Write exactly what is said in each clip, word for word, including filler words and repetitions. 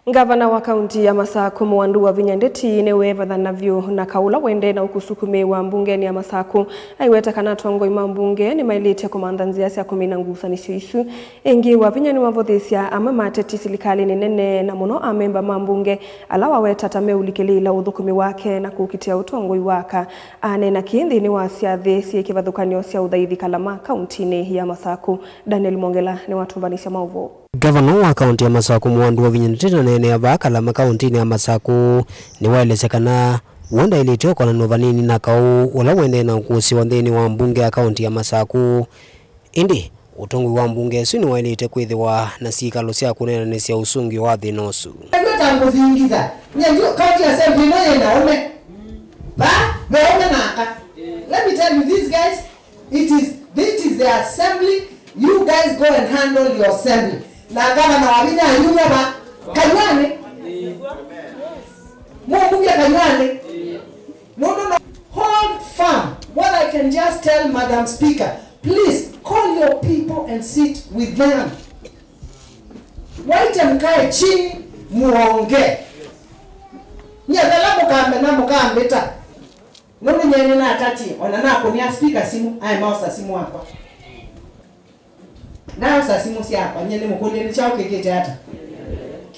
Ngavana wa kaunti ya Masaku, Mũwandu Wavinya Ndeti, nĩweevathana vyũ na kaũ ũla ũendee na ũkũsukumĩĩwa mbungenĩ ya Masaku. Aiweta kana atongoi ma mbunge nĩmaĩlĩte kũmantha nzĩa sya kũmina ngusanĩsyo isu. Ĩngĩ, Wavinya nĩwavũthĩĩsya amwe ma ateti silikalĩnĩ nene, na mũno amemba ma mbunge ala waweta ta meũlikĩlĩĩla ũthũkũmi wake na kũkitĩa ũtongoi wa aka. Aneena kĩĩ nthĩnĩ wa syathĩ syĩ kĩvathũkany'o sya ũthaithi Kalama, kauntinĩ ya Masaku. Daniel Mwongela nĩwatũmbanĩsya maũvoo. Ngavana wa kaunti ya Masaku, Mũwandu Wavinya Ndeti, aneenea vaa Kalama, kauntinĩ ya Masaku, nĩwaelesya kana we ndaĩlĩte ũkonanw'a vanini na kaũ ũla ũendee na ũkũsĩwa nthĩnĩ wa mbunge ya kaunti ya Masaku. Ĩndĩ, ũtongoi wa mbunge ĩsu nĩwaĩlĩte kwĩthĩwa na syĩkalo sya kũneenanĩsya ũsũngĩo wa thĩna ũsu. Ndio ta ngũthingitha. Nye ndio county assembly ĩno yĩ na ũme. Va? Ve ũme na aka. Let me tell you, these guys, it is, this is the assembly. You guys go and handle your assembly. Na gavana wa vinya ayume va? Kanywani. Mũmbunge Kanywani. No, no, no. Hold firm. What I can just tell Madam Speaker, please call your people and sit with them. Waite mkae chini, muongee. Nyie vala mũkamena mũkambĩta. Nũndũ nyie nĩnatatie, ona nakũnĩa speaker simũ, aemaosa simũ wakwa. Ndaosa simũ syakwa, nyie nĩmũkũlye nĩ kyaũ kĩkĩte ata?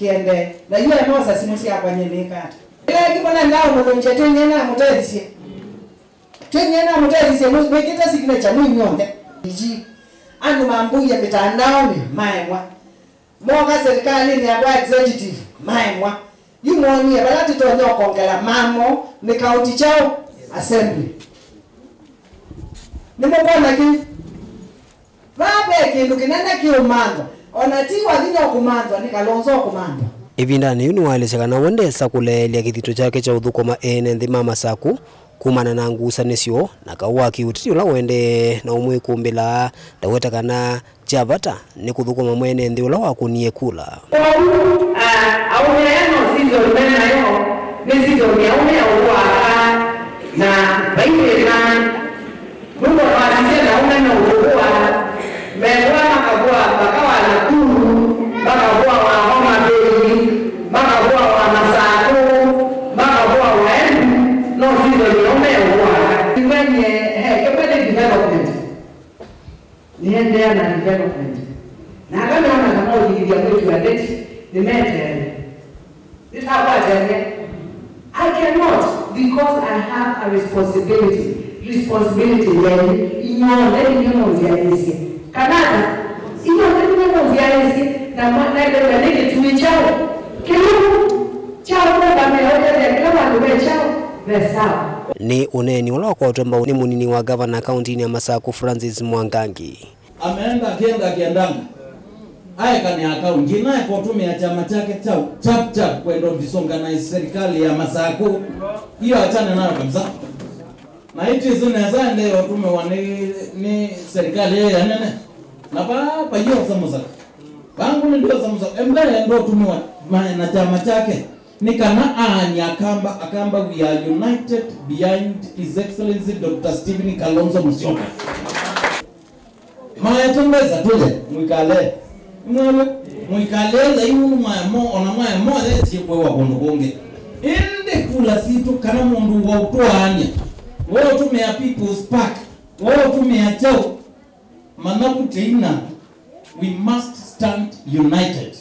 Kĩendee. Na yu aemaosa simũ syakwa, nyie nĩka ata? Ĩla ĩngĩ mwana ndaũmũlũngya, twĩ nyie namũtethisye. Twĩ nyie namũtethisye, mwĩkĩte signature mwĩ inyw'onthe. Iji. Andũ mambũie mĩtandaonĩ, maemwa. Moka serikalĩnĩ yakwa executive, maemwa. Yu moonie vala tũtonya ũkongela mamo nĩ kaũti kyaũ? Assembly. Nĩmũkwona kĩu? Vaa ve kĩndũ kĩnene kĩũmanthwa. Ona ti Wavinya ũkũmanthwa, nĩ Kalonzo ũkũmanthwa. Ĩvindanĩ yĩu nĩwaelesya kana we ndesa kũleelya kĩthito kyake kya ũthũkũma ene nthĩ ma Masaku kumana na ngusanĩsyo na kaũ wa kĩũteti ũla ũendee na ũmwĩkũmbĩla. Ndaweta kana kya vata nĩ kũthũkũma mwene nthĩ ũla wakũnie kula. Kwoou, a, aũme aya no season me nayo, nĩ season ya aũme ya ũvũa aka, na vai thĩna. Nũndũ ona wasisya na aũme me ũvũa, mevũa makavũa mpaka wa Nakuru, makavũa wa Homa Bay, makavũa wa Masaku, makavũa wa Embu, no season ya aũme ya ũvũa aka. Ĩkwendie, eh, ĩkwendie development. Nĩendeea na development. Na aka meona kana ũthikĩthya mwĩĩtu wa Ndeti nĩmeteele. Nĩtakwatene. I cannot, because I have a responsibility. Responsibility yenyu, inyw'onthe nĩnyw'ĩ mũnzyaĩĩsye. Kana ata? Inyw'onthe nĩnyw'ĩ mũnzyaĩĩsye, na mwa-, naendeea nĩ kĩtumi kyaũ? Kĩu kya kũngamĩa ũtethya kĩla vandũ ve kyaũ? Ve sawa. Nĩ ũneeni ũla wakwatw'a mbau nĩ mũnini wa ngavana kauntinĩ ya Masaku, Francis Mwangangi. Ameenda akienda akiendanga. Aekane akaunti, na eka ũtũmĩa kyama kyake kyaũ? Chap chap kwenda disorganize serikali ya Masaku. Hiyo achane nayo kabisa. Na ĩtĩ ĩsu nesa endee ũtũmĩwa nĩ, nĩ serikali ĩĩ ya nene. Na pa, pa hiyo samosaka. Vangu nĩ ndio samosaka. Embele ndo ũtũmĩwa ma-, na kyama kyake. Nĩ kana aani akamba, akamba we are united behind His Excellency Doctor Stephen Kalonzo Musyoka. Maete mbesa tũle, mwĩkale. Mwewe, mwĩkale laivu nĩ mwaemo, ona mwaemo yesye kwĩwa kũndũ kũngĩ. Ĩndĩ kula sitũ kana mũndũ wa ũtwaany'a, we ũtũmĩa People's Park, we ũtũmĩa kyaũ, manavu tĩina, we must stand united.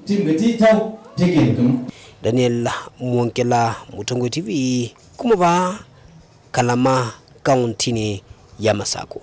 Timbĩ ti kyaũ, ti kĩndũ kĩmwe. Daniel Mwongela, Mũtongoi T V, kuma vaa Kalama, kauntinĩ ya Masaku.